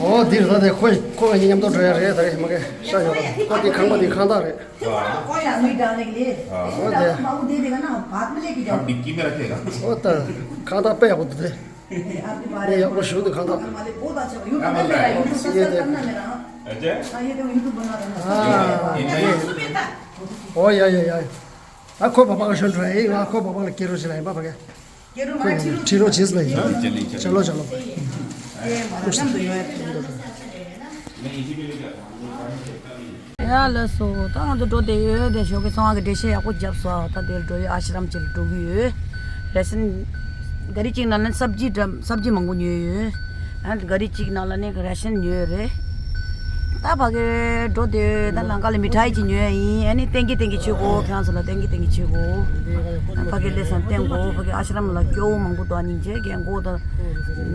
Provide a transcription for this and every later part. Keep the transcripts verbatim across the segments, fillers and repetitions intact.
ཨོ་འདིར་ད་དེ་ཁོ་ཁོ་གཉིས་མཉམ་དུ་འགྲོ་ཡ་རེད། ད་རེད་མ་གི་ཤ་ཡོད་པ། ཁོ་དེ་ཁང་པ་དེ་ཁང་བདག་རེད། ཁོ་ཡ་མི་འདྲ་ལེགས་ལེ། ཨོ་དེ། ཁང་པ་དེ་ཁང་པ་དེ་ཁང་བདག་ཨོ་ད་ཁང་བདག་དཔེ་ཡག་པོ་འདུག་དེ། ཨེ་ཡག་པོ་ཞུ་འདུག་ཁང་བདག་ཨེ་དེ། ཨོ་ཡ་ཡ་ཡ། ཨ་ཁོ་པ་པ་ག་ཤོན་ཏྲ་ཨེ་ང་ཁོ་པ་པ་ལ་སྐྱེ་རོགས་བྱེད་ལ་ཡིན་པ་པ་ག་ཁྲི་རོ་ཆེས་ལ་ཡིན། ཆ་ལོ་ཆ་ལོ། ཡ་ལགས་སོ། ད་ང་ཚོ་འགྲོ་བསྡད་ཡོད། དེ་ཞོགས་ཀྱི་སོང་བ་གི་འགྲེལ་བཤད་ཡག་པོ་བརྒྱབ་སོང་། ད་དེར་འགྲོ་ཡོད། ཨ་ཤི་རམ་ཅིག་ལ་འགྲོ་གི་ཡོད། རེ་ཤན་ག་རི་གཅིག་ནང་ལ་སབ་ཇི་འདྲ་སབ་ཇི་མང་པོ་ཉོས་ཡོད། ཨ་ག་རི་གཅིག་ནང་ལ་ནི་རེ་ཤན་ཉོས་རེད། ད་ཕ་གི་འགྲོ་དུས་ད་ལམ་ཁ་ལ་མི་ཐའི་ཅིག་ཉོས་ཡིན། ཨ་ནི་ཏན་གི་ཏན་གི་བྱེད་དགོས། ཁྱེད་རང་ཚོ་ལ་ཏན་གི་ཏན་གི་བྱེད་དགོས། ཕ་གི་ལས་སམ་བསྟན་དགོས། ཕ་གི་ཨ་ཤི་རམ་ལ་སྐྱོ་བོ་མང་པོ་འདུག་སྙིང་རྗེ། རྒན་གོག་དང་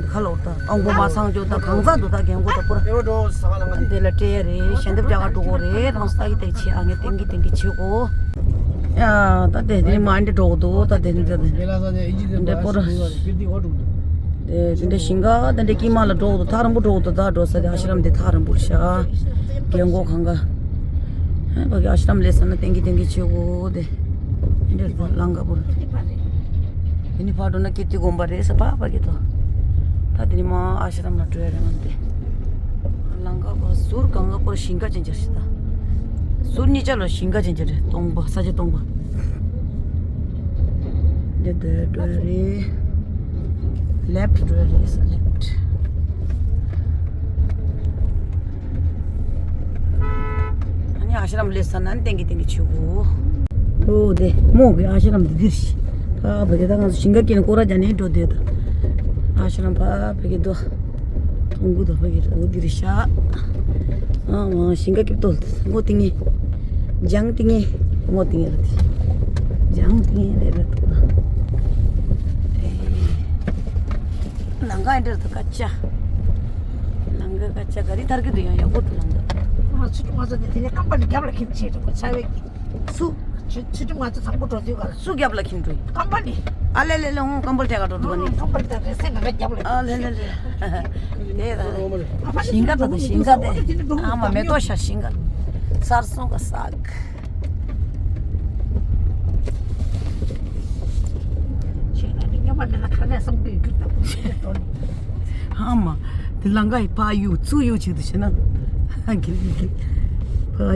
ཁ་ལོ་དང་ཨོང་པོ་མ་སང་སྐྱོ་དང་གང་ཚ་འདུག་ད་རྒན་གོག་དང་པོ་ར་འདི་ལ་སྤྲད་རེད། ཞལ་འདེབས་རྒྱག་ག་འགྲོ་དགོས་རེད། རང་ས་ཡི་ཏེ་ཆེ་ཨ་ངས་ཏན་གི་ཏན་གི་བྱེད་དགོས། ཡ་ད་དེ་དེ་མ་འདི་འགྲོ་གི་འདུག་ད་དེ་འདི་འདི་པོ་ར། དེ་དེ་འདྲ་ཞིང་ཁ་དེ་འདྲ་དཀྱིལ་མ་ལ་འགྲོ་གི་འདུག་ཐག་རིང་པོ་འགྲོ་གི་འདུག་ད་འགྲོ་ས་དེ་ཨ་ཤི་རམ་དེ་ཐག་རིང་པོ་རེད་ཤག་རྒན་གོག་གང་ག་ཨ་ཕ་གི་ཨ་ཤི་རམ་ལས་ས་ན་ཏན་གི་ཏན་གི་བྱེད་དགོས་དེ། འདི་འདྲ་ལང་ཀ་པོ་ར། དེ་ནི་ཕར་འགྲོ་ན་ཀིརྟི་དགོན་པ་རེད་ས་ཕ་ཕ་གི་དོ། ད་དེ་ནི་མ་ཨ་ཤི་རམ་ལ་འགྲོ་ཡ་རེད་ང་དེ། ལང་ཀ་པོ་ཟུར་གང་ག་པོ་ཞིང་ཁ་ཅན་ཅར་ཞིག་ད། ཟུར་གཉིས་ཆ་ལ་ཞིང་ཁ་ཅན་ཅར་རེད། སྟོང་པ་ས་ཆ་སྟོང་པ། འདི་འདྲ་འགྲོ་ཡ་རེད། ལེབ་འགྲོ་ཡ་རེད་ས་ལེབ། ཨ་ནི་ཨ་ཤི་རམ་ལས་ས་ན་ནི་ཏན་གི་ཏན་གི་ཆུ་གོ། འགྲོ་དེ་མོ་གི་ཨ་ཤི་རམ་དེ་འདིར་ཤི། ཕ་བ་གི་ད་ང་ཚོ་ཞིང་ཁ་སྐྱེལ་ནས་སྐོར་ར་རྒྱག་ནས་འགྲོ་དེ་ད། ཨ་ཤི་རམ་ཕ་བ་གི་དོ། ཐོང་གུ་དོ་བ་གི་ར་འོ་འདིར་ཤ། ཨ་མ་ཞིང་ཁ་སྐྱེལ་དོ་ངོ་ཏིང་ངེ། ལྗང་ཏིང་ངེ། ངོ་ཏིང་ངེ་ར་དེ། ལྗང་ཏིང་ངེ་རེ་ར་དོ། ལང་ཀ་འདིར་དུ་ཀ་ཅ། ལང་ཀ་ཀ་ཅ་ག་རི་ཐར་གི་དུ་ཡང་ཡག་པོ་དུ་ལང་ཀ། ང་ཚོ་ང་ཚོ་དེ་དེ་ནས་སྐམ་པ་ནི་རྒྱབ་ལ་ཁྱིམ་ཆེ་དུ་གོ་ཚ་བའི་གི། སུ། ཆུ་ཆུ་ཁྲིམས་ང་ཚོ་དང་པོ་འགྲོ་དུས་ག་ལ། སུ་རྒྱབ་ལ་ཁྱིམ་འགྲོ་ཡི། སྐམ་པ་ནི། ཨ་ལེ་ལེ་ལེ་ཧོང་སྐམ་པ་ལ་ཐད་ཀ་འགྲོ་དུ་ག་ནི། སྐམ་པ་ལ་ཐད་རེ་སེ་ང་ག་རྒྱབ་ལ། ཨ་ལེ་ལེ་ལེ། དེ་ད། ཞིང་ཁ་ད་ད་ཞིང་ཁ་དེ། ཨ་མ་མེ་ཏོག་ཤ་ཞིང་ཁ། སར་སོང་ག་སག་ཨ་མ། དེ་ལང་ཀ་ཡི་ཕ་ཡུ་ཚུ་ཡུ་ཆེ་དུ་ཤེ་ན། ཕ་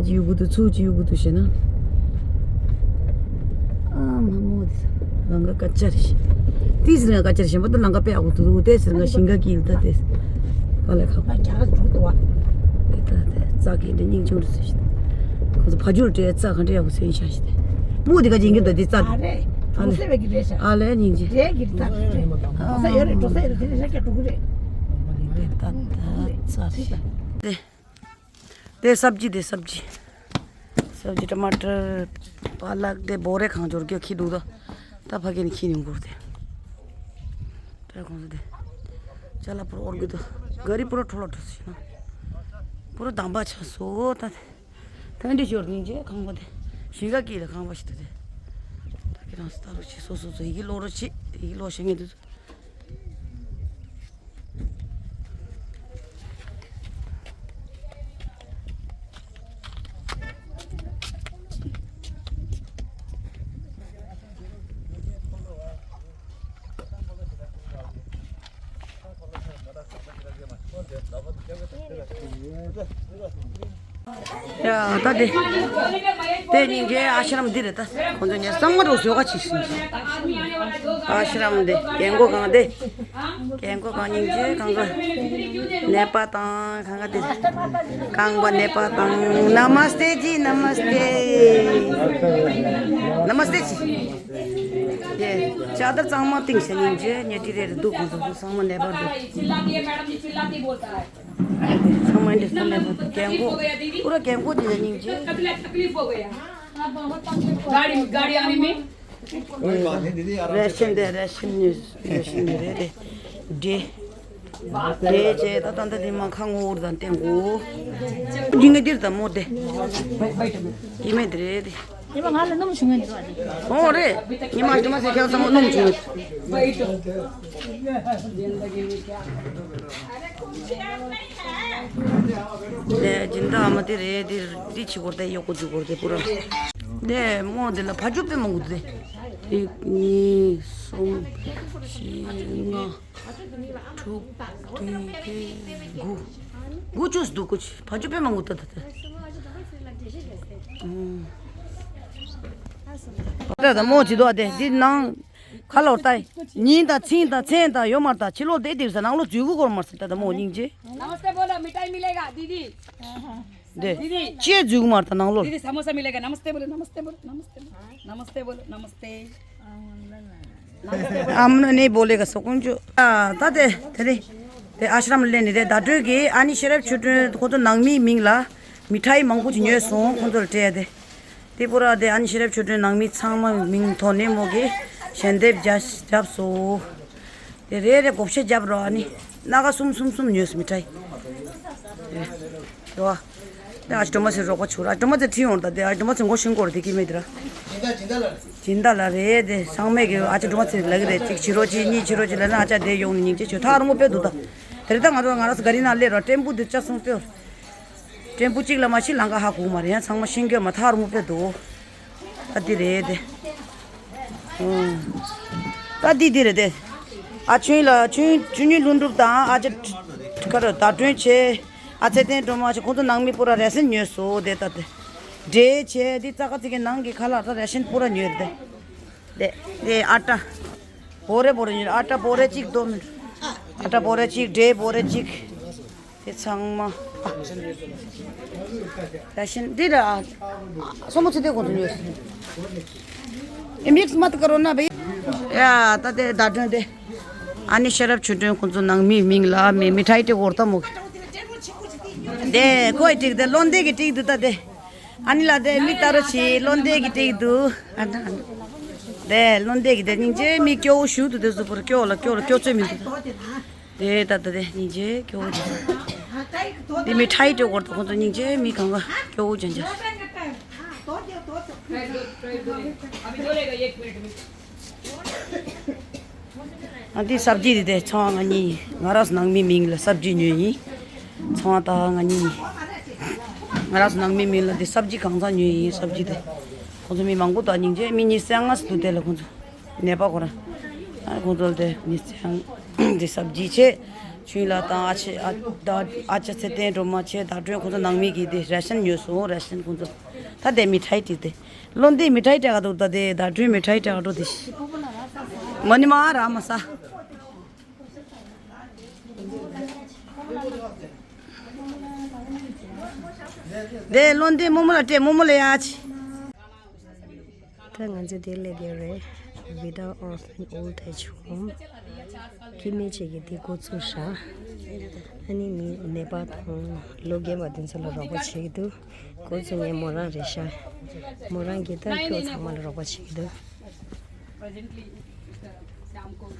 ཅི་ཡུ་གུ་དུ་ཚུ་ཅི་ཡུ་གུ་དུ་ཤེ་ན། ཨ་མ་མོ་དེ་ལང་ཀ་ཀ་ཅར་ཤེ། དེ་ཟེར་ན་ཀ་ཅར་ཤེ་མ་ད་ལང་ཀ་པེ་ཨ་གུ་དུ་དེ་ཟེར་ན་ཞིང་ཀ་ཀིལ་ད་དེ། ཀ་ལ་ཁ་པ་ཅ་ལ་འགྲོ་དུ་བ། དེ་ད་དེ་རྩ་གི་འདི་སྙིང་ཆུང་རུ་ཚུ་ཤེ། ཁོ་ཚོ་ཕ་ཇུལ་དེ་རྩ་ག་འདྲ་ཡག་གུ་ཚུ་ཤ་ཤེ་དེ། མོ་དེ་ག་ཅིང་གི་ད་དེ་རྩ་དེ། ཨ་ལེ། ཨ་ལེ་སྙིང་རྗེ། འགྲོ་ས་ཡོད་རེད། འགྲོ་ས་ཡོད་རེད། དེ་ནས་ཤ་སྐྱ་འགྲོ་གི་རེད། དེ་ད་ད་ཚ་རེད། དེ་དེ་སབ་ཇི། དེ་སབ་ཇི། སབ་ཇི་ཊ་མ་ཊར་པ་ལག་དེ་བོ་རེ་གང་འབྱོར་གྱི་ཁྱི་འདུག་ད། ད་ཕ་གི་ནི་ཁྱི་ནི་འགུར་དེ། ད་ཁོང་ཚོ་དེ་ཅ་ལག་པུ་ར་ཨོར་གི་འདུག་ག་རི་པུ་ར་འཕྲོ་ལ་འགྲོ་སི་ན། པུ་ར་དམ་པ་ཆགས་སོ་ད་དེ། ད་འདི་ཞོར་སྙིང་རྗེ་ཁང་པ་དེ། ཞིང་ཁ་སྐྱིད་ལ་ཁང་པ་ཞིག་འདུག་དེ། ད་ཁྱེད་རང་ཚོ་ལྟ་རོགས་བྱེད། སོ་སོ་སོ་ཡི་གེ་ཀློག་རོགས་བྱེད། ཡི་གེ་ཀློག་ཤེས་མཁན་དེ་ཚོ། ཡ་ད་དེ། དེ་སྙིང་རྗེ་ཨ་ཤ་རམ་འདི་རེད་ད། ཁོང་ཚོ་ངས་གཙང་མ་འགྲོ་བཟོས་ག་ཅིག་ཟིན་ཅིག་ཨ་ཤ་རམ་འདི་རྒན་གོག་གང་དེ། རྒན་གོག་གང་སྙིང་རྗེ་གང་ག་ནད་པ་དང་གང་ག་དེ། རྐང་པ་ནད་པ་དང་། ན་མ་སྟེ་ཇི། ན་མ་སྟེ། ན་མ་སྟེ་ཇི། དེ་ལྕགས་དར་གཙང་མ་བཏིང་ཤ་སྙིང་རྗེ་ཉལ་ཁྲི་རེ་རེ་འདུག་ཁོང་ཚོ་གཙང་མ་ནད་པ་འདུག་ཚང་མ་འདི་ཚང་མ་རྒན་གོག་ཁོ་ར་རྒན་གོག་དེ་ལ་སྙིང་རྗེ། गाड़ी गाड़ी आने में। རེ་ཤན་དེ་རེ་ཤན་ནི་རེ་ཤན་ནི་རེད་དེ། འདྲེ། འདྲེ་ཅེ་ད་ད་ད་དེ་མ་ཁ་ངོ་བོར་དང་བསྟན་གོ། ཡིན་ངེས་འདིར་དང་མོ་དེ། ཡིན་མེད་དེ་རེད་དེ། ཉི་མ་ང་ལ་སྣུམ་བྱུང་ཡོད་འདུག་ཨ་ནི། ཨོ་རེད། ཉི་མ་ཉི་མ་ཟེར་ཁྱེད་ཚང་མ་སྣུམ་བྱུང་ཡོད། དེ་སྦྱིན་བདག་ཨ་མ་དེ་རེད། དེ་དེ་བྱེད་དགོས་རེད། དེ་གཡོག་པོ་བྱེད་དགོས་རེད། དེ་པུ་ར། དེ་མོ་དེ་ལ་ཕ་ཇོ་པད་མ་དགོས་དེ། དེ་གཉིས་གསུམ་བཞི་ལྔ་དྲུག་བདུན་བརྒྱད་དགུ། དགུ་བཅུ་འདུག་དགུ་བཅུ། ཕ་ཇོ་པད་མ་དགོས་ད་ད་ད། ད་ད་མོ་བྱེད་དོ་དེ་དེ་ནང་། ཁ་ལོར་ལྟ། ཉིན་དང་ཚིག་དང་མཚན་དང་ཡོད་མ་རེད། ད་ཕྱི་ལོགས་བསྡད་དེ་ཟ། ནང་ལོགས་འཛུལ་གི་གོར་མ་ཟེར། ད་ད་མོ་སྙིང་རྗེ། नमस्ते बोलो, मिठाई मिलेगा दीदी। འདི། दीदी। ཅེས་འཛུལ་གི་མ་རེད། ད་ནང་ལོགས། दीदी समोसा मिलेगा। नमस्ते बोलो, नमस्ते बोलो, नमस्ते बोलो, नमस्ते बोलो, नमस्ते बोलो, नमस्ते। ཨམ་ནེ་བོ་ལེ་ག་སོ་ཀུན་ཅོ། ཨ་ད་དེ་དེ་རེད། དེ་ཨ་ཤ་རམ་ལེ་ནི་རེད། ཟླ་སྒྲོན་གྱིས་ཨ་ནི་ཤེས་རབ་ཆོས་སྒྲོན་ཁོ་ཚོ་ནང་མིའི་མིང་ལ་མི་ཁྲའི་མང་པོ་ཅིག་ཉོས་སོང་། ཁོ་ཚོར་སྤྲད་དེ། དེ་པུ་ར་དེ་ཨ་ནི་ཤེས་རབ་ཆོས་སྒྲོན་ནང་མི་ཚང་མ་མིང་ཐོག་ནས་མོ་གིས་ཞལ་འདེབས་བརྒྱབ་བརྒྱབ་སོང་། དེ་རེ་རེ་བགོ་བཤའ་བརྒྱབ་རོགས། ཨ་ནི་སྣ་ཁ་གསུམ་གསུམ་གསུམ་ཉོས་སོང་། མི་ཁྲའི་རེད་བ། དེ་ཨ་ཅག་སྒྲོལ་མ་ཚེ་རོགས་པ་བྱུང་ར། སྒྲོལ་མ་ཚེ་ཁྲིད་ཡོང་ར། ད་དེ་ཨ་ཅག་སྒྲོལ་མ་ཚེ་མགོ་ཤིང་སྐོར་དེ་ཀི་མེད་དེ་ར། སྦྱིན་བདག་ལ་རེད་དེ། ཚང་མས་གི་ཨ་ཅག་སྒྲོལ་མ་ཚེ་ལབ་གི་རེད། གཅིག་བྱེད་རོགས་གྱིས། གཉིས་བྱེད་རོགས་གྱིས་ལབ་ན་ཨ་ཅག་དེ་ཡོང་ནས་སྙིང་རྗེ་བྱོས། ཐག་རིང་པོ་དཔེ་འདུག་ད་དེ་རེད། ད་ང་ཚོ་ང་རང་ཚོ་ག་རི་ནང་སླེབས་ར། ཊེམ་པུ་དེ་ལྕགས་སྲང་དཔེ། ཊེམ་པུ་གཅིག་ལ་མ་གཞི་ལམ་ཁ་ཧ་གོ་མ་རེད། ཡང་ཚང་མ་ཤེས་ཀྱི་ཡོད་མ། ཐག་རིང་པོ་དཔེ་འདུག་ད་འདི་རེད་དེ། ཨུམ། ད་འདི་འདི་རེད་དེ། ཨ་ཆུན་ལ་ཆུན་ཆུན་ཉུལ་ལྷུན་གྲུབ་དང་ཨ་ཅག་ཁ་ར་ཟླ་སྒྲོན་བྱས། ཨ་ཚེ་བརྟན་སྒྲོལ་མ་བྱས། ཁོང་ཚོ་ནང་མི་པུ་ར་རེ་ཤན་ཉོས་སོང་དེ། ད་དེ་འབྲས་བྱས། འདི་ཙག་ཙིག་གི་ནང་གི་ཁ་ལག་ད་རེ་ཤན་པུ་ར་ཉོས་དེ། དེ་དེ་ཨ་ཊ་བོ་རེ་བོ་རེ་ཉོས། ཨ་ཊ་བོ་རེ་གཅིག་དོ་མི། ཨ་ཊ་བོ་རེ་གཅིག་འབྲས་བོ་རེ་གཅིག་དེ་ཚང་མ། ད་ཤིན་འདི་ར། སོ་མོ་ཚེ་བརྟན་ཁོང་ཚོ་ཉོས། ཨེ་མིག་སི་མ་ཏི་ཀ་རོ་ན་བེ། ཡ་ད་དེ་ཟླ་སྒྲོན་དེ། ཨ་ནི་ཤེས་རབ་ཆོས་སྒྲོན་ཁོང་ཚོ་ནང་མིའི་མིང་ལ་མི་མི་ཁྲའི་དེ་འོར་ད་མོ། དེ་ཁོའི་ཀྲིག་དེ་བློ་འདས་ཀྱི་ཀྲིག་འདུག་ད་དེ། ཨ་ནི་ལ་དེ་མིག་ལྟ་རོ་བྱེད། བློ་འདས་ཀྱི་ཀྲིག་འདུག་ཨ་ད། དེ་བློ་འདས་ཀྱི་དེ་སྙིང་རྗེ། མི་སྐྱོ་བོ་ཞུ་འདུག་དེ་གཟུགས་པོར་སྐྱོ་ལ་སྐྱོ་ལ་སྐྱོ་ཚོད་མི་འདུག་དེ་ད་ད་དེ་སྙིང་རྗེ་སྐྱོ་བོ་དེ། དེ་མི་ཁྲའི་དེ་འོར་ད་ཁོང་ཚོ་སྙིང་རྗེ། མི་གང་ག་སྐྱོ་བོ་ཅན་ཅན། अभी बोलेगा एक मिनट में। ཨ་འདི་སབ་ཇི་དེ་དེ་ཚང་མ་ང་གཉིས། ང་རང་ཚོ་ནང་མིའི་མིང་ལ་སབ་ཇི་ཉོས་ཡིན། ཚང་མ་ད་ང་གཉིས། ང་རང་ཚོ་ནང་མིའི་མིང་ལ་དེ་སབ་ཇི་གང་ཚང་ཉོས་ཡིན། སབ་ཇི་དེ་ཁོང་ཚོ་མི་མང་པོ་དང་སྙིང་རྗེ། མི་ཉི་ཤུ་རྩ་ལྔ་ཙམ་འདུག་དེ་ལ་ཁོང་ཚོ་ནད་པ་ཁོ་རང་། ཨ་ཁོང་ཚོ་ལ་དེ་ཉི་ཤུ་རྩ་ལྔ་དེ་སབ་ཇི་བྱས། ཆུན་ལགས་དང་ཨ་ཅག་ཨ་ད་ཨ་ཅག་ཚེ་བརྟན་སྒྲོལ་མ་བྱས། ཟླ་སྒྲོན་ཁོང་ཚོ་ནང་མི་གིས་དེ་རེ་ཤན་ཉོས་སོང་། རེ་ཤན་ཁོང་ཚོ་ད་དེ་མི་ཁྲའི་དེ་དེ། བློ་འདས་མི་ཁྲའི་སྤྲད་ག་འདུག་ད་དེ་ཟླ་སྒྲོན་མི་ཁྲའི་སྤྲད་ག་འགྲོ་དེ། མ་ནི་མ་ར་མ་ས། དེ་བློ་འདས་རྨོ་མོ་ལ་སྤྲད། རྨོ་མོ་ལ་ཡ་ཆི། ད་ང་ཚོ་དེ་སླེབས་ཡོད་རེད། Villa of an old age home། སྐྱེ་དམན་བཅས་ཀྱིས་དེ་འགོ་བཙུགས་ཤག་ཨ་ནི་མི་ནད་པ་དང་ལོ་རྒན་པ་དེ་ཚོ་ལ་རོགས་པ་བྱེད་ཀྱི་འདུག་འགོ་བཙུགས་མཁན་མོ་རང་རེད་ཤག་མོ་རང་གིས་ད་སྐྱོ་ཚང་མ་ལ་རོགས་པ་བྱེད་ཀྱི་འདུག་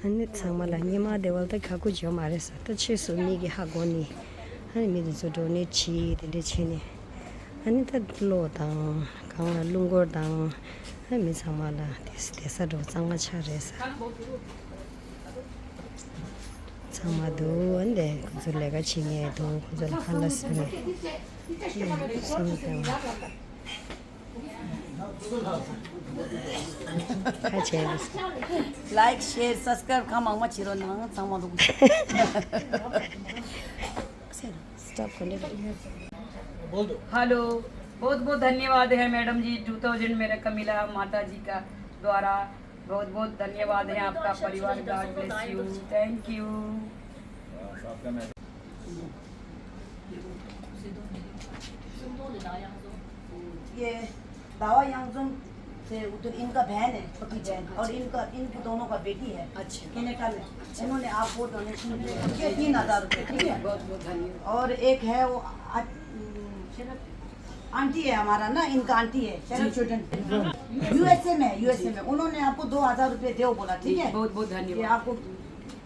ཨ་ནི་ཚང་མ་ལ་སྙེ་མ་བདེ་བ་ད་ག་གུ་འཇོ་མ་རེད་ས། ད་ཕྱིས་སུ་མི་གི་ཧ་གོ་ནི། ཨ་ནི་མི་དེ་ཚོ་འགྲོ་ནི་བྲིས་དེ་འདྲ་བྱས་ནས། ཨ་ནི་ད་གློ་དང་གང་ལ་རླུང་འཁོར་དང་། ཨ་མི་ཚང་མ་ལ་དེ་དེ་ས་འགྲོ་གཙང་མ་ཆགས་རེད་ས། ཚང་མ་འདུག་ཨ་ནི་ཁོ་ཚོ་ལས་ཀ་བྱེད་མཁན་འདུག་ཁོ་ཚོ་ལ་ཁ་ལག་བཟོས་ནས་སོང་ཙང་། ཁ་བྱས་རེད་ས། Like, share, subscribe གང་མང་མང་བྱེད་རོགས་གནང་། ཚང་མ་འདུག Stop करने का। हेलो। बहुत बहुत धन्यवाद है मैडम जी। टू थाउजेंड मेरे को मिला माता जी का द्वारा। बहुत बहुत धन्यवाद है आपका परिवार। God bless you। Thank you। ये दावा यांगजोम से उधर इनका बहन है, छोटी बहन, और इनका, इनकी दोनों का बेटी है। अच्छा। कनाडा में। इन्होंने आपको डोनेशन किया तीन हजार रुपये, ठीक है? बहुत बहुत धन्यवाद। और एक है वो आ-, आंटी है हमारा ना, इनका आंटी है, शरण जी। छोटन। यूएसए में है, यूएसए में। उन्होंने आपको दो हजार रुपये दो बोला, ठीक है? बहुत बहुत धन्यवाद। ये आपको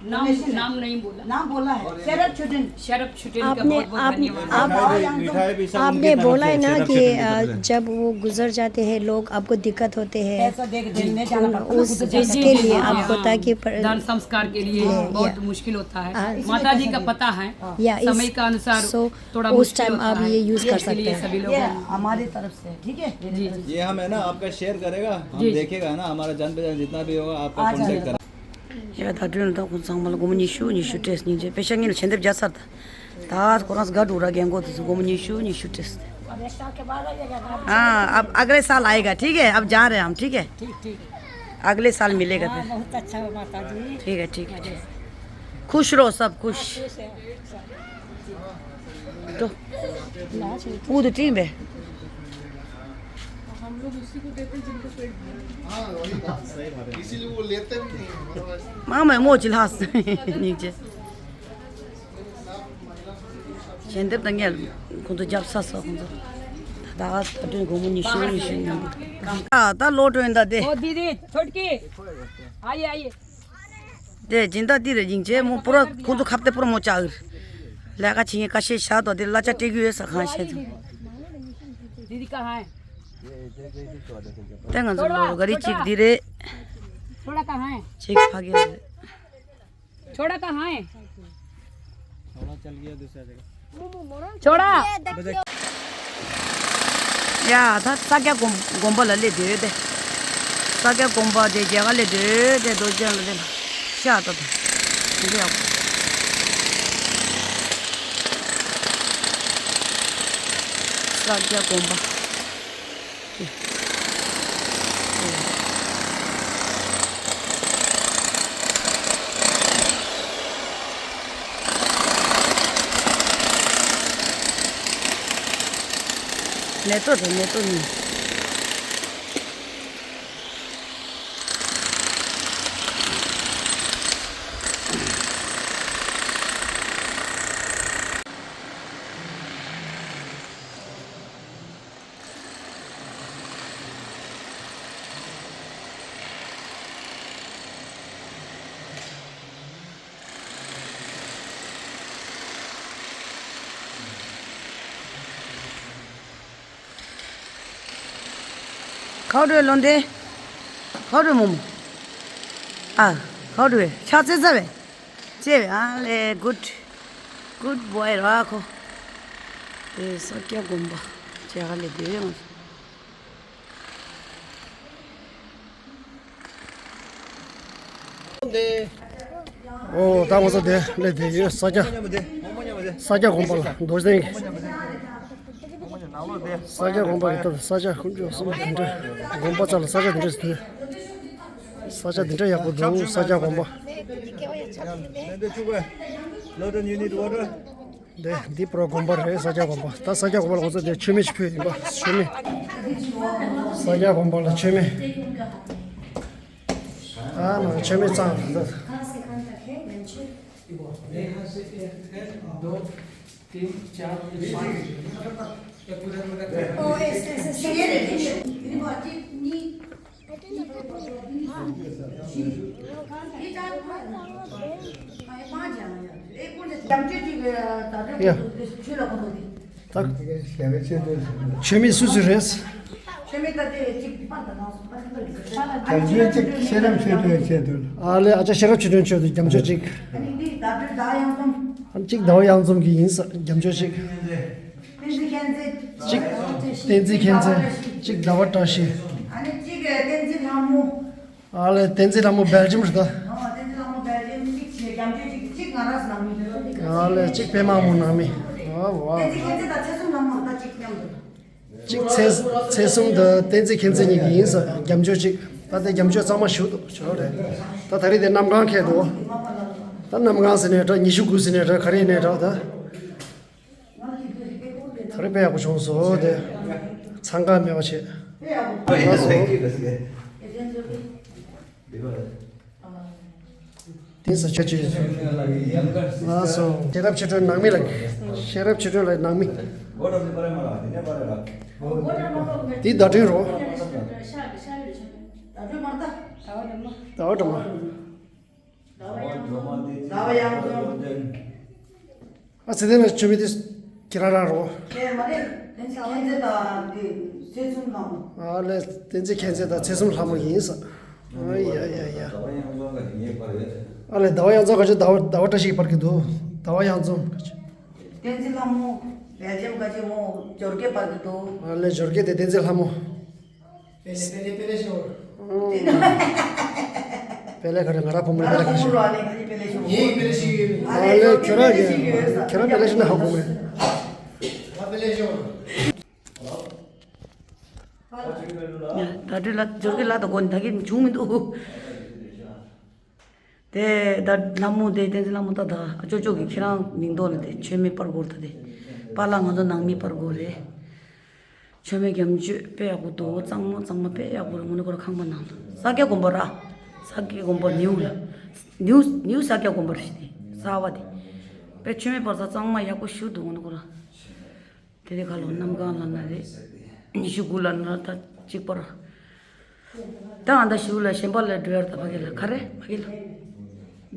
नाम, नाम नहीं बोला। नाम बोला है, शरद छुटिन। शरद छुटिन का आपने, बहुत बहुत आप, धन्यवाद। आप, मिठाई भी, मिठाई भी सब आपने उनकी तरफ बोला से, है ना शरद कि, छुटिन की अ, तरफ से। जब वो गुजर जाते हैं लोग, आपको दिक्कत होते हैं, पैसा दे के देने जाना पड़ता है ना, उस, गुजर जाते हैं। उसके लिए जी, जी, आपको, हाँ। ताकि पर-, दान संस्कार के लिए ये, बहुत ये। मुश्किल होता है। हाँ। माता जी का पता है, हाँ। या, इस, समय का अनुसार so, थोड़ा उस मुश्किल time होता आप है। ये use कर इसके लिए सकते हैं। सभी लोगों ये ने हमारी तरफ से, ठीक है? जी, जी। ये हम है ना, आपका share करेगा, हम जी, जी। देखेगा ना, हमारा जान पहचान जितना भी होगा, आपका अच्छा। Contact करेगा। ཡ་ད་དྲན་ད་ཁོང་ཚང་མ་ལ་སྒོར་མོ་ཉི་ཤུ་ཉི་ཤུ་སྤྲད་སྙིང་རྗེ། པེ་ཤ་ངེད་ལ་ཆེན་དེབ་རྒྱག་ཚར། ད་ད་ཁོ་རང་སྒ་འགྲོ་ར་རྒན་གོག་དེ་ཚོ་སྒོར་མོ་ཉི་ཤུ་ཉི་ཤུ་སྤྲད། हाँ, अब अगले साल आएगा, ठीक है? अब जा रहे हैं हम, ठीक है? ठीक, ठीक। अगले साल मिलेगा फिर। बहुत अच्छा हुआ माता जी। ठीक है, ठीक है, ठीक। खुश रहो सब, खुश। हाँ, खुश है। तो वो तो टीम है। हम लोग उसी को देते हैं जिनको पेट भरे। हाँ, वही बात सही बात है। इसीलिए वो लेते भी नहीं है, मतलब ऐसा। मामा मोची लास नीचे। ཞལ་འདེབས་དང་ཉལ་ཁོང་ཚོ་རྒྱབ་ས་ས་ཁོང་ཚོ་ད་ད་ད་དྲན་སྒོར་མོ་ཉི་ཤུ་ཉི་ཤུ་ཉོ་གི། ད་ད་ལོ་དྲོན་ད་དེ། ओ दीदी, छोटकी, आइए, आइए। དེ་སྦྱིན་བདག་འདི་རེད། སྙིང་རྗེ་མོ་པུ་ར་ཁོང་ཚོ་ཁ་གཏད་པུ་ར་མོ་ཅག་ལས་ཀ་བྱེད་མཁན་ཁ་ཤས་ཤག་ཏོ། དེ་གླ་ཆ་སྤྲད་གི་ཡོད་ས་གང་ཤེས་ཚོ། दीदी कहाँ है? དེ་ང་ཚོ་ལོ་ག་རེ་གཅིག་འདི་རེད། थोड़ा कहाँ है? གཅིག་ཕ་གི་རེད། छोड़ा कहाँ है? छोड़ा चल गया दूसरा जगह। छोड़ा। ཡ་ད་ས་སྐྱ་དགོན་དགོན་པ་ལ་སླེབས་བསྡད་ཡོད་དེ། ས་སྐྱ་དགོན་པ་དེ་རྒྱ་གར་སླེབས་བསྡད་ཡོད་དེ། རྡོ་རྗེ་གདན་ལ་སླེབས། ཤ་ད་ད་འདི་ཡག་པོ། ས་སྐྱ་དགོན་པ། མེ་ཏོག་དང་མེ་ཏོག་གཉིས། ཁའོ་འགྲོའི་ལོ་འདི། ཁའོ་འགྲོའི་མོ་མོ། ཨ། ཁའོ་འགྲོའི་ཕྱག་འཚལ་ཚར་བས། ཅེས་པས་ཨ་ལས་good good boy ར་ཁོ། དེ་ས་སྐྱ་དགོན་པ་ཅེས་ག་ལས་བསྡད་ཡོད་ང་། ཨོ་ད་ང་ཚོ་དེ་སླེབས་བསྡད་ཡོད། ས་སྐྱ་ས་སྐྱ་དགོན་པ་ལ་རྡོ་རྗེ་གདན་གྱི། ས་སྐྱ་དགོན་པ་གི་སྟོད་ས་སྐྱ་དཀོན་མཆོག་གསུམ་དེ་འདྲ། དགོན་པ་རྩ་ལ་ས་སྐྱ་དེ་འདྲ་ཞིག་འདུག་ས་སྐྱ་དེ་འདྲ་ཡག་པོ་འདུག་ས་སྐྱ་དགོན་པ། འདི་འདི་པུ་ར་དགོན་པ་རེད། ས་སྐྱ་དགོན་པ། ད་ས་སྐྱ་དགོན་པ་ལ་ང་ཚོ་དེ་མཆོད་མེ་ཞིག་ཕུལ་ཡིན་པ། མཆོད་མེ། ས་སྐྱ་དགོན་པ་ལ་མཆོད་མེ། ཨ་མ་མཆོད་མེ་གཙང་། ཡ། ད། མཆོད་མེ་སུ་སུ་རེད། རྒྱ་མཚོ་གཅིག་ཤེས་རབ་ཆོས་སྒྲོན་ཆོས་སྒྲོན་ཆེད་དུ། ཨ་ལེ་ཨ་ཅག་ཤེས་རབ་ཆོས་སྒྲོན་ཆོས་སྒྲོན་ཆེད་དུ་རྒྱ་མཚོ་གཅིག་ཨ་ནི་འདི་ཟླ་སྒྲོལ་ཟླ་བ་གཡང་འཛོམས། ཨ་ནི་གཅིག་ཟླ་བ་གཡང་འཛོམས་ཀྱི་ཡིན་ས་རྒྱ་མཚོ་གཅིག་བསྟན་འཛིན་མཁྱེན་བརྩེ། གཅིག་བསྟན་འཛིན་མཁྱེན་བརྩེ། གཅིག་ཟླ་བ་བཀྲ་ཤིས། ཨ་ནི་གཅིག་བསྟན་འཛིན་ལྷ་མོ། ཨ་ལེ་བསྟན་འཛིན་ལྷ་མོ་སྦེལ་ཇམ་རེད་ད། ཨ་བསྟན་འཛིན་ལྷ་མོ་སྦེལ་ཇམ། གཅིག་བྱས་རྒྱ་མཚོ་གཅིག་གཅིག་ང་རང་ནང་མི་འདུག་ཨ་ལེ་གཅིག་པད་མ་མོ་ནང་མི། ཨ་ཝ། བསྟན་འཛིན་མཁྱེན་བརྩེ་དང་ཚེ་གསུམ་ལྷ་མོ་རེད་ད་གཅིག་མཉམ་དུ། གཅིག་ཚེ་ཚེ་གསུམ་དང་བསྟན་འཛིན་མཁྱེན་བརྩེ་གཉིས་ཀྱི་ཡིན་ས་རྒྱ་མཚོ་གཅིག་ད་ལྟ་རྒྱ་མཚོ་གཙང་མ་ཞུ་འདུག་ཆོག་རེད། ད་ད་རེས་དེ་གནམ་གང་ཁེལ་འདུག་ད་གནམ་གང་ཟེར་ནའི་འདྲ། ཉི་ཤུ་དགུ་ཟེར་ནའི་འདྲ། ག་རེ་ཡིན་ནའི་འདྲ་ད། ད་རེས་དཔེ་ཡག་པོ་བྱུང་སོང་དེ། འཚང་ཁ་མེད་པ་བྱས། ལགས་སོ། དེ་ས་ཆ་ཆེ། ལགས་སོ། ཤེས་རབ་ཆོས་སྒྲོན་ནང་མི་ལགས། ཤེས་རབ་ཆོས་སྒྲོན་ལགས་ནང་མི། འདི་ཟླ་སྒྲོན་རོ། ཟླ་སྒྲོན་མ། ཟླ་བ་གཡང་འཛོམས། ཨ་ཙི་དེ་ལ་ཆུ་མི་དེ་ཁྱེད་རང་རང་རོ། ཁྱེད་མ་རེད། བསྟན་འཛིན་མཁྱེན་བརྩེ་དང་དེ་ཚེ་བཙུན་ལྷ་མོ། ཨ་ལས་བསྟན་འཛིན་མཁྱེན་བརྩེ་དང་ཚེ་བཙུན་ལྷ་མོ་ཡིན་ས། ཨ་ཡ་ཡ་ཡ། ཨ་ལས་ཟླ་བ་གཡང་འཛོམས་ག་ཅི་ཟླ་བ་ཟླ་བ་བཀྲ་ཤིས་པར་གི་འདུག་ཟླ་བ་གཡང་འཛོམས་ག་ཅི། བསྟན་འཛིན་ལྷ་མོ། བལ་ཇམ་ག་ཅི་མོ་འབྱོར་སྐྱེས་པར་གི་འདུག་ཨ་ལས་འབྱོར་སྐྱེས་དེ་བསྟན་འཛིན་ལྷ་མོ། པེ་ལེ་པེ་ལེ་པེ་ལེ་ཤོར། པེ་ལེ་ག་རེ། ང་རང་བུ་མོ་པེ་ལེ་ག་རེ་ཤོར། ངའི་པེ་ལེ་ཤི་ཡོད། ཨ་ལས་ཁྱོད་རང་གི་ཁྱོད་རང་པེ་ལེ་ཤི་ན་ཧ་གོ་མེད། ང་པེ་ལེ་ཤོར། ད་དུས་ལ་འབྱོར་གི་ལ་ད་གོ་ནི་ད་གི་བྱུང་མི་འདུག་དེ་ད་ལྷ་མོ་དེ་བསྟན་འཛིན་ལྷ་མོ་ད་ད་ཨ་ཅོ་ཅོ་གི་ཁྱེད་རང་མིང་ཐོག་ལ་དེ་མཆོད་མེ་སྤར་དགོས་ད་དེ་པཱ་ལགས་ང་ཚོ་ནང་མི་སྤར་དགོས་རེད། མཆོད་མེ་རྒྱ་མཆོད་དཔེ་ཡག་པོ་འདུག་གཙང་མ་གཙང་མ་དཔེ་ཡག་པོ་རེད། དངོས་གནས་ཁོ་ར་ཁང་པ་ནང་ལ་ས་སྐྱ་དགོན་པ་ར། ས་སྐྱ་དགོན་པ་ནེའུ་ལ། ནེའུ་ནེའུ་ས་སྐྱ་དགོན་པ་རེད་དེ་གསར་པ་དེ། དཔེ་མཆོད་མེ་སྤར་ས་གཙང་མ་ཡག་པོ་ཞུ་འདུག་དངོས་གནས་ཁོ་ར། དེ་རེད་ཁ་ལོ་གནམ་གང་ལ་ན་རེད། ཉི་ཤུ་དགུ་ལ་ན་ད་གཅིག་པར། ད་ཨ་ད་ཞུ་ལ་གཞན་པ་ལ་འགྲོ་ཡར་ད་ཕ་གི་ལ་ག་རེ་ཕ་གི་ལ།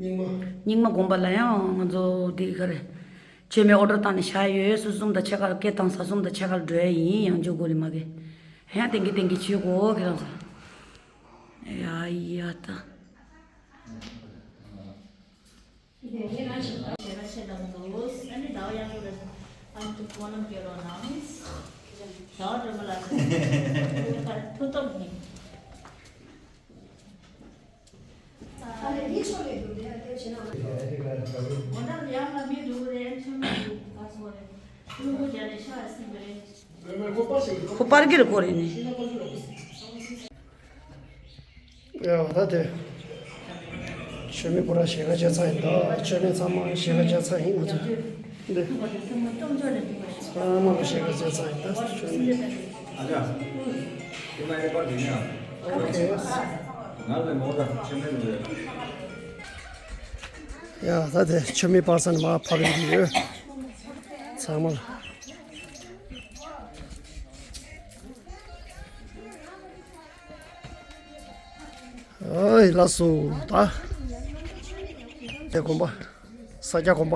རྙིང་མ། རྙིང་མ་དགོན་པ་ལ་ཡང་ང་ཚོ་འདི་ག་རེ། མཆོད་མེ་ཨོ་ཌར་བཏང་ནས་བཞག་ཡོད། སུ་གསུམ་དང་ཕྱེད་ཀ་སྐད་བཏང་ས་གསུམ་དང་ཕྱེད་ཀ་འགྲོ་ཡ་ཡིན། ཡང་འཇུག་དགོས་རེད་མ་གི། ཡང་ཏན་གི་ཏན་གི་བྱེད་དགོས་ཁྱེད་རང་ཚོ། ཡ་ཡ་ད། ཁོ་པར་གིར་གོ་རེ་ནི། ཡ་ད་དེ། མཆོད་མེ་པུ་ར་ཞལ་ཁ་བཅད་ཚར་ཡིན་ད། མཆོད་མེ་ཚང་མ་ཞལ་ཁ་བཅད་ཚར་ཡིན་ང་ཚོ། འདི། ཚང་མ་ལ་ཞལ་ཁ་བཅད་ཚར་ཡིན་ད་མཆོད་མེ། ཨ་ཅག་དེ་མ་ཡེ་པར་དེ་ནས། ཨོ་ཁེ། ང་ལ་མོ་ད་མཆོད་མེ་རུ་རེད། ཡ་ད་དེ་མཆོད་མེ་པར་ས་ནས་མར་ཕབ་ཡིན་གྱི་ཡོད། ཚང་མ་ལ། ཨོའི་ལགས་སོ་ད། དེ་དགོན་པ། ས་སྐྱ་དགོན་པ།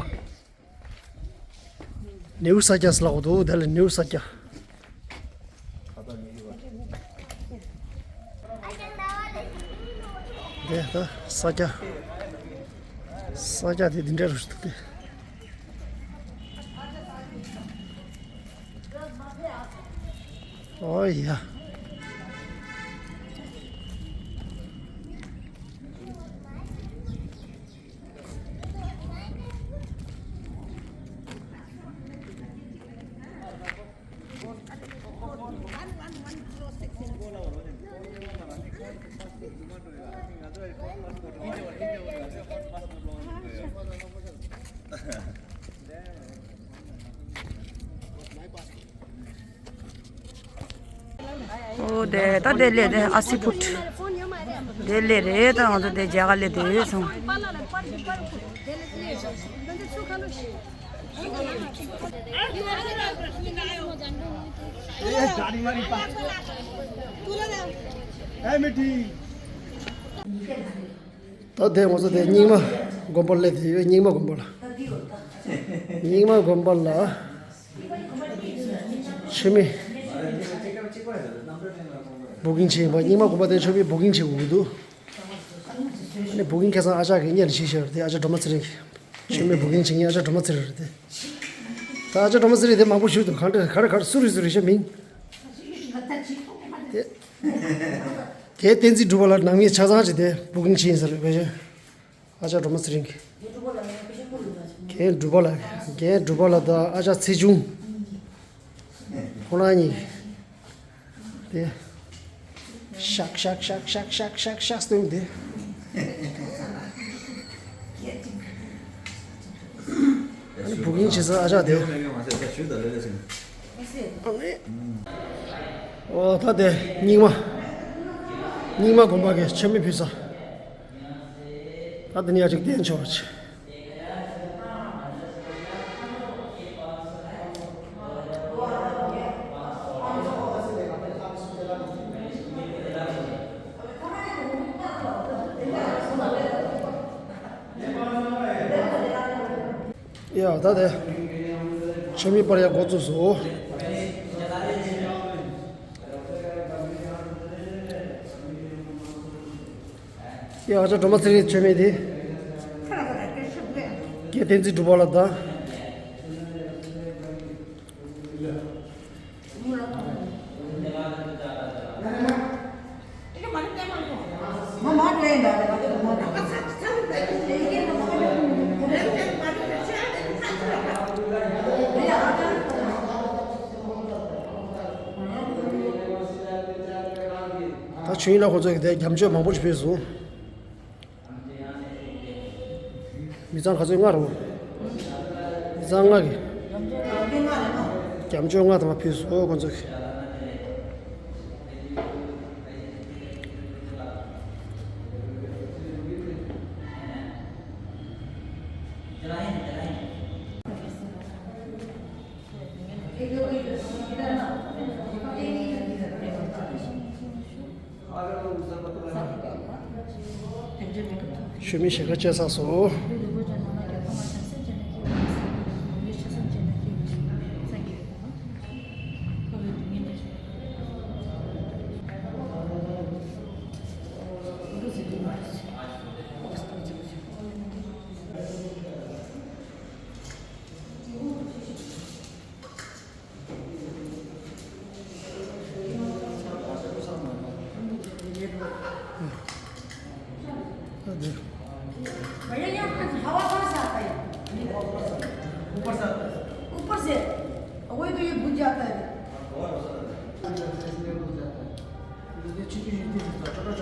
ནེའུ་ས་སྐྱ་ཟེར་ལབ་དགོས་འདུག་དེ་ལ་ནེའུ་ས་སྐྱ། དེ་ད་ས་སྐྱ། ས་སྐྱ་དེ་འདི་འདྲ་རུ་འདུག་སྟེ། ཨོ་ཡ། ཨོ་དེ་ད་དེ་ལས་དེ་ཨ་སི་ཕུད། དེ་ལས་རེད་ད་ང་ཚོ་དེ་རྒྱ་གར་ལས་དེ་ཡོད་སོང་། ད་དེ་ང་ཚོ་དེ་རྙིང་མ་དགོན་པར་སླེབས་དེ་ཡོད། རྙིང་མ་དགོན་པ་ལ། རྙིང་མ་དགོན་པ་ལ་མཆོད་མེ་བུ་ཀིང་བྱེད་ཡིན་པ། རྙིང་མ་དགོན་པ་དེ་མཆོད་མེ་བུ་ཀིང་བྱེད་དགོས་ཀྱི་འདུག་ཨ་ནི་བུ་ཀིང་ཁ་སང་ཨ་ཅག་གིས་སྔོན་ལ་བྱས་བཞག་རེད་དེ། ཨ་ཅག་སྒྲོལ་མ་ཚེ་རིང་གིས་མཆོད་མེ་བུ་ཀིང་བྱེད་མཁན་ཨ་ཅག་སྒྲོལ་མ་ཚེ་རིང་རེད་དེ། ད་ཨ་ཅག་སྒྲོལ་མ་ཚེ་རིང་དེ་མང་པོ་ཞིག་འདུག་གང་འདྲ་ག་རེ་ག་རེ་སུ་རེད་སུ་རེད་ཤག་མིང་། དེ། དེ་བསྟན་འཛིན་གྲུབ་པ་ལགས་ནང་མི་ཆ་ཚང་ཅིག་དེ་བུ་ཀིང་བྱས་ཡིན་ཟེར་བས། ཨ་ཅག་སྒྲོལ་མ་ཚེ་རིང་གིས། རྒན་གྲུབ་པ་ལགས། རྒན་གྲུབ་པ་ལགས་དང་ཨ་ཅག་ཚེ་ཆུང་། ཁོ་རང་གཉིས། དེ། ཤག་ཤག་སྟོན་དེ། ཨ་ནི་བུ་ཀིང་བྱེད་ས་ཨ་ཅག་དེ། ཨ་ནི། ཨོ་ད་དེ་རྙིང་མ། རྙིང་མ་དགོན་པ་གི་མཆོད་མེ་ཕུལ་ས། ད་དེ་ནས་ཡར་ཅིག་བསྟན་ཆོག་ཅིག་ཡ་ད་དེ་མཆོད་མེ་སྤར་ཡག་འགོ་བཙུགས་སོ། ཡ་ཨ་ཅག་སྒྲོལ་མ་ཚེ་རིང་མཆོད་མེ་དེ། ཀྱེ་བསྟན་འཛིན་གྲུབ་པ་ལ་ད། ད་ཆོས་དབྱིངས་ལགས་ཁོང་ཚོ་གིས་དེ་རྒྱ་མཆོད་མང་པོ་ཞིག་ཕུལ་སོང་། མི་ཚང་ག་ཚོད་ལྔ་རེད། མི་ཚང་ལྔ་གིས། རྒྱ་མཆོད་ལྔ་དང་ཕུལ་སོང་ཁོང་ཚོ་གིས། མཆོད་མེ་ཞལ་དཀར་བཅས་ཚར་སོང་། भैया, यहाँ कुछ हवा कहाँ से आता है? ऊपर से आता है। ऊपर से? वही तो ये बुझ जाता है। ये छोटी छोटी, छोटा